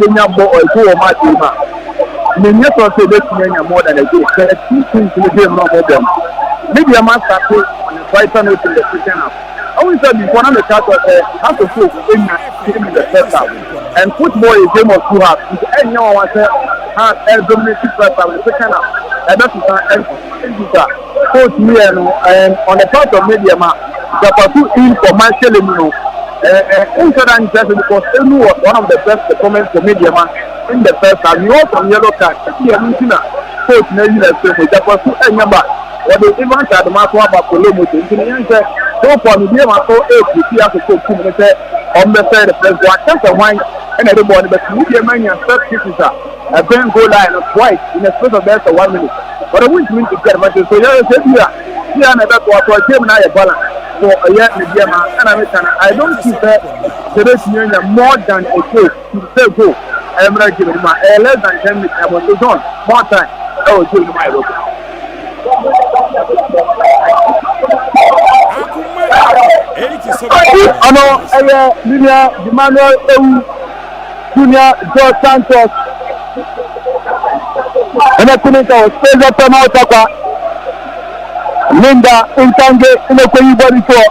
Yɛbɛnya bɔ ɛgo wɔ match yi mu a, menyɛ sure sɛ yɛbɛtumi anya more than a goal. Sɛ two teams no game na ɔmo bɔ no, Medeama start on a brighter note in the second half. Ɔmo sɛ before na meka kyerɛ sɛ Hearts of Oak enya game in the first half, and football is game of two halves, nti ɛnyɛ wɔn wa sɛ Hearts ɛ dominate first half, the second half ɛbɛsesa. Ɛnti sa coach mi yɛ no, and on the part of Medeama, Dzakpasu in for Michael Enu no, ɛɛ nhyɛ da nkyɛn sɛ because Enu was one of the best performance for Medeama in the first half. He was on yellow card, ɛti ɛnu nti na coach na yi na ɛfɛ mu Dzakpasu ɛnyɛ ba, wɔde Evans Adomaso aba Kolomoto. Nti ne yɛn sɛ so far Medeama so eepu fi asoko kum ne sɛ ɔmbɛsɛ the first goal akyɛ sɛ hwan ɛna ɛde bɔɔl no bɛsi. Medeama nya set pieces a ɛbɛn goal line no twice in a space of bɛyɛ sɛ one minute, but ɔmo ntumi nti advantage. So yɛrɛ sɛ bi a bi a na ɛbɛto ato game na ayɛ balance so ɛyɛ Medeama ɛna meka no, I don't see sɛ yɛbɛtumi anya more than a goal to say goal ɛmmerɛ game no mu a ɛyɛ less than 10 minutes ɛbɔ so zone more time ɛwɔ game no mu a yɛbɛkɔ. Akuma 87. Ɔno ɛyɛ Linia Emmanuel Ewu Junior George Santos ɛna tumi nka wɔ Space FM. Awotakwa Linda Ntange ɛna kɔ yi bɔdi soɔ.